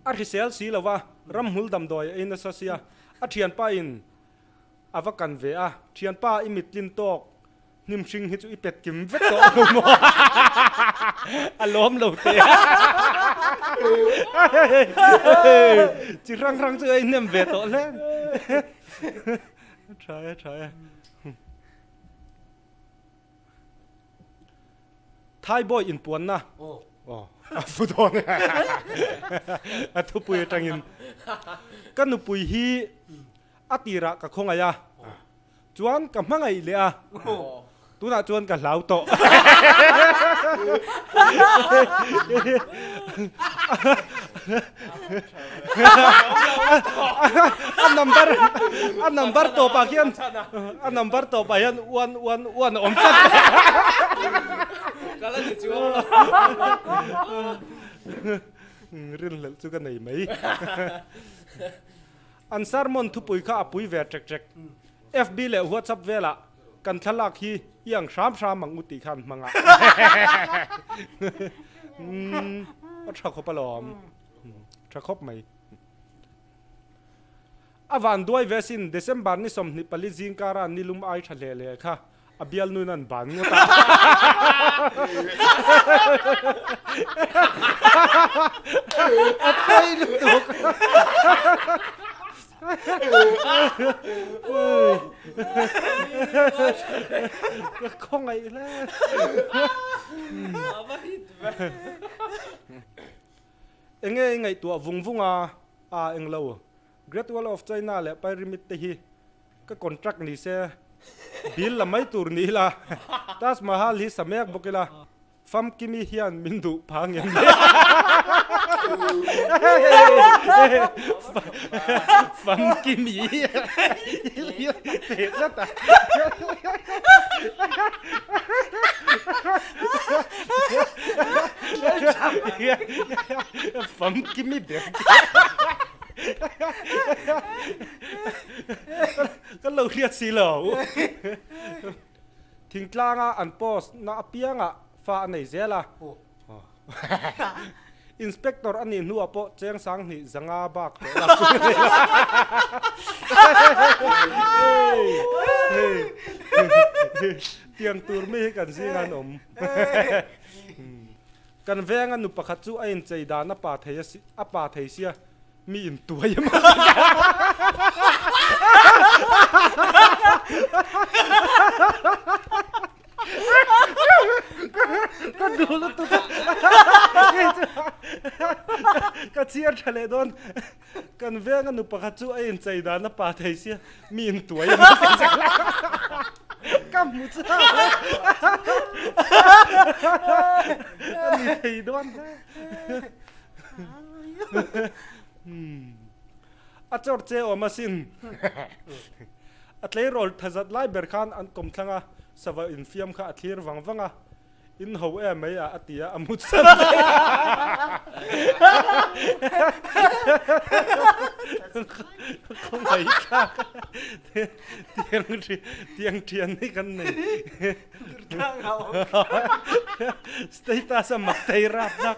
A hrisel si lo va, ramhmul damdawi a ei nasa sia, a thianpa in a va kan ve a, thianpa i mittlin tawk hnim hring hi chu i pet kim vek tawh lo maw? A lawm lo teh a. Chi hrang hrang chu a inhnem ve tawh hle. Tha e, tha e. Thai boy inpuanna aw a fu dawn e a thupui atangin ka nupui hi a tirah ka khawngaih a chuan ka hmangaih leh a tunah chuan ka hlau tawh a number a number tawpah khian a number tawpah hian one one one a awm tlat Ka la ni chuang lo. Rinhlelh chu ka nei mai. An sermon thupui kha a pui ve ṭek ṭek. FB leh WhatsApp velah kan thlalak hi i ang hram hram ang u tih kha an hmang a. Umm a tha khawp alawm. Tha khawp mai. A van duai ve sin December ni 24 zing kara nilum ai tha hle hle kha a bial nun an ban ngawt a. A pawi lutuk. Ka khawngaih hle. Enge i ngaihtuah vung vung a, a englo. Great Wall of China leh Pyramid te hi ka contract ni se bill la mai tur ni ila, Taj Mahal hi sa mek bawk ila. Famkimi hian min duh phah ngem le. Famkimi teh tlat a. Famkimi ber Kan lo hriat si lo. Thingtlanga an post na apiangah fa a nei zel a. Inspector a nih hnuah pawh cheng sanghnih zanga bak hlawh lak chu ka nei lo. Tiang tur mi hi kan zingah an awm. Kan venga nu pakhat chu a inchei dan a pa thei a pa thei sia. Mi in tuai emaw Ka duh lutuk a Ka chhiar tha leh dawn Kan venga nu pakhat chu a inchei dan a pa thei sia mi in tuai emaw Ka hmu chak A ni thei dawn A chawr che awm asin. A tleirawl thazat lai ber khan an kawmthlang a, sava infiam kha a thlir vang vang a, In ho em mai a, a ti a, a mut san daih a. Khawngaih thlak tiang tiang thian hi kan nei. Status a mak thei rap dak.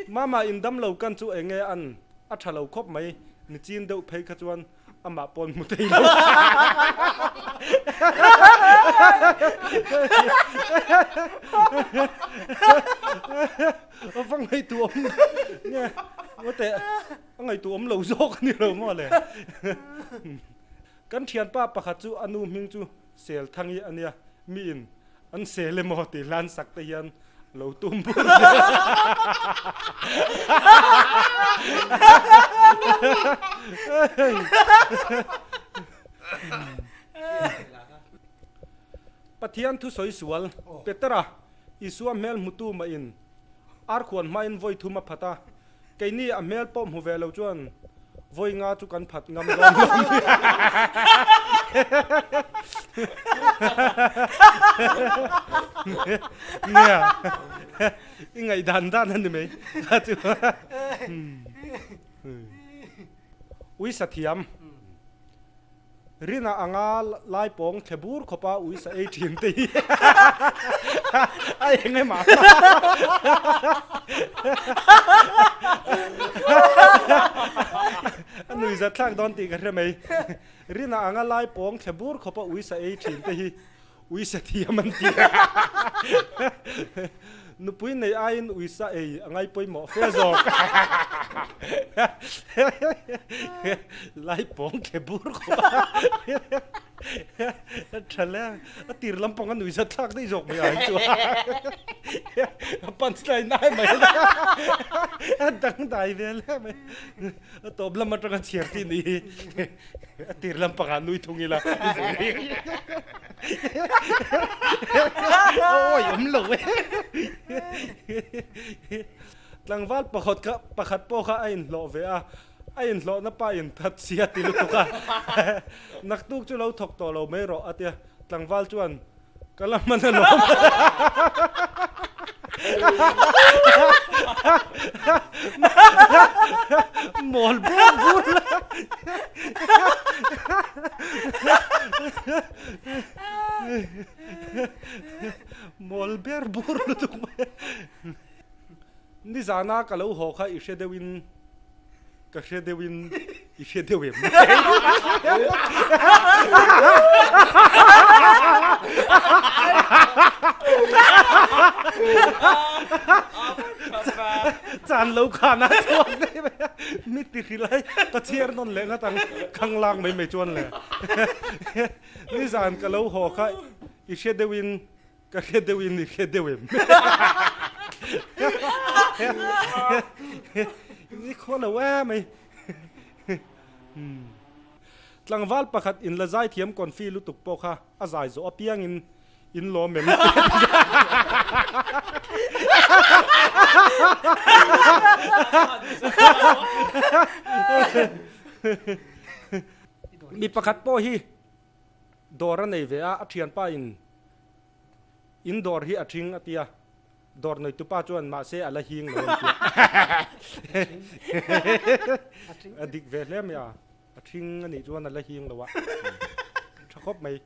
Mama in damlo kan chu enge an a tha lo khawp mai ni chin deuh phei kha chuan amah pawn hmu thei lo. A va ngaihtuah awm nge ngaw teh a ngaihtuah awm lo zawk a ni lo maw le. Kan thianpa pakhat chu a nu hming chu Selthangi a nia, miin an sel emaw ti hlan sak te hian lo tum bur zel. Pathian thusawi sual Petera Isua hmel hmutu mahin arkhuan hmain vawi thum a phat a, Keini a hmel pawh hmu ve lo chuan vawi nga chu kan phat ngam dawn lo ni. Nia, i ngaihdan dan a ni mai kha chu. Ui sathiam. Rina anga lai pawng thle bur khawpa uisa ei thin te hi a eng em a. A nui zat thlak dawn tih ka hre mai. Rina anga lai pawng thle bur khawpa uisa ei thin te hi uisa thiam an ti a. Nupui nei aiin uisa ei a ngai pawimawh fe zawk. Lai pawng thle bur khawp a. A tha le a, a tir lampang a nuihza thlak daih zawk mai ai chu a punchline nai mai a dangdai ve hle mai. A tawp lam atanga chhiar tih ni hi a tir lampang ah nui thung ila awi awm lo e. Tlangval pakhat kha pakhat pawh kha a inhlawh ve a, a inhlawhna pa in that sia ti lutuk a, naktuk chu lo thawk tawh lo mai rawh a tia, tlangval chuan ka la hman alawm. Mawl ber bur la. Mawl ber bur lutuk mai. Nizana ka lo haw kha i hre deuhin ka hre deuhin i hre deuh em? Chan lo khan a chhuak daih mai a, mi ti hrilh ai ka chhiar nawn leh ngat ang khang lak mai mai chuan le. Nizan ka lo haw kha i hre deuhin Ka hre deuh in i hre deuh em? Ni khaw lo e mai. Tlangval pakhat in la zai thiam confi lutuk pawh kha a zai zawh apiang in in lawm em? Mi pakhat pawh hi dawr a nei ve a, a thianpa in In dawr hi a thing a tia, dawr neitupa chuan mahse a la hing lo an tia. A dik ve hle mai a, a thing a nih chuan a la hing lo a, tha khawp mai.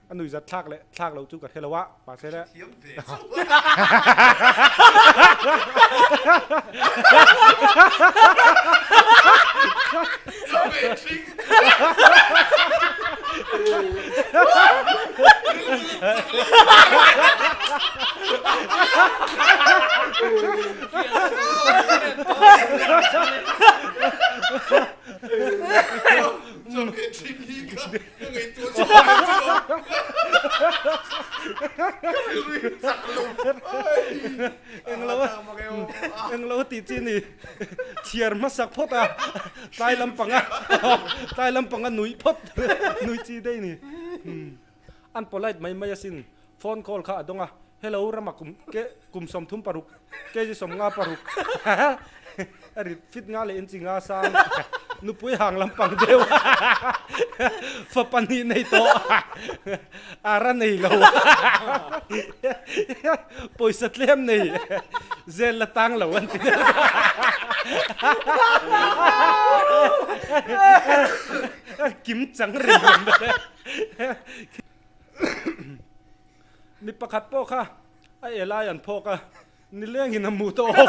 A nuihzat thlak leh thlak loh chu ka hre lo a, mahse le. Englo tih chi ni chhiar hmasak phawt a tlai lampanga tlai lampanga nuih phawt nuih chi daih ni an polite mai mai asin phone call kha a dawng a hello rama kum ke kum 36 kg 56 a rit fit nga leh inchi nga sang nupui hang lampang deuh fa pahnih nei tawh ara nei lo pawisa tlem nei zel la tang lo an ti deuh kim chang reng reng mi pakhat pawh kha a elai an phawk a Nilengin a mu tawh awk a.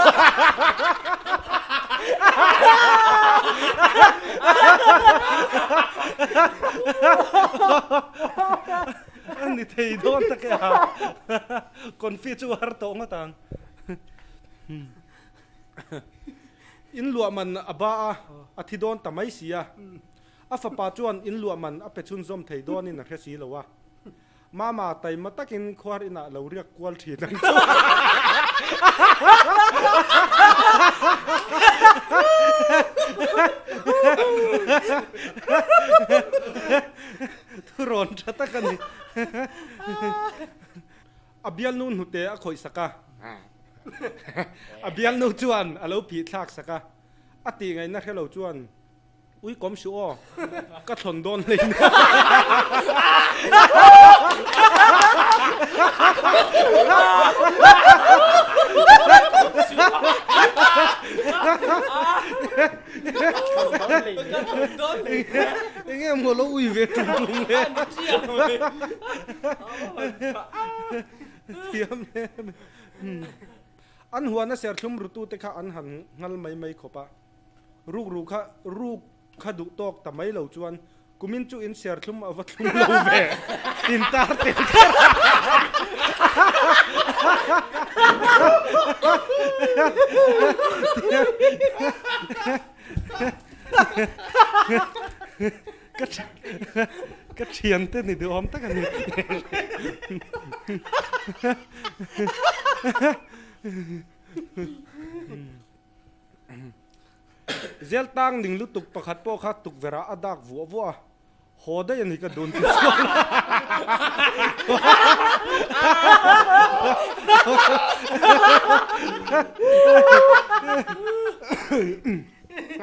A ni thei dawn tak e a. Confi chu a har tawh ngawt ang. In luah man a ba a, a thi dawn ta mai si a. A fapa chuan in luah man a pe chhunzawm thei dawnin a hre si lo a. Mama taima takin khuar inah lo riak kual thin ang chu. Thurawn tha tak a ni. A bialnu hnute a khawih sak a. A bialnu chuan a lo phih thlak sak a. A tih ngaihna hre lo chuan Ui kawm suh aw, ka thlawn dawn hlei nia. Enge maw lo ui ve tum tum le. Thiam hle mai. An huana serthlum rutute kha an han nghal mai mai khawp a. Rukru kha ruk kha duh tawk ta mai lo chuan kumin chu in serthlum a va thlum lo ve tin tar tel kher a. Ka thiante ni duhawm tak a ni. Zel tang ning lutuk pakhat pawh kha tukverh ah a dak vuah vuah a, haw daih a ni ka dun ti chuan.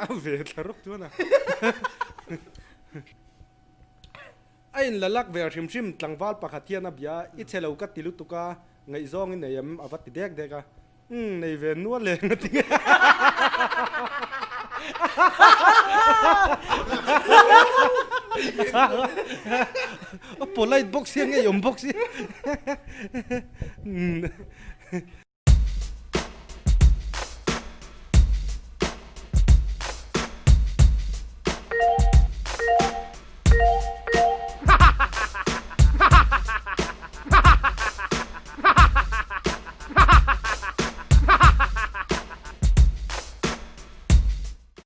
A ve thla rawk chuan a. A inla lak ve hrim hrim tlangval pakhat hian a bia a, i chhe lo ka ti lutuk a, ngaihzawng i nei em a va ti dek dek a. Umm nei ve nual e nga ti nge. A polite bawk sia nge i awm bawk sia.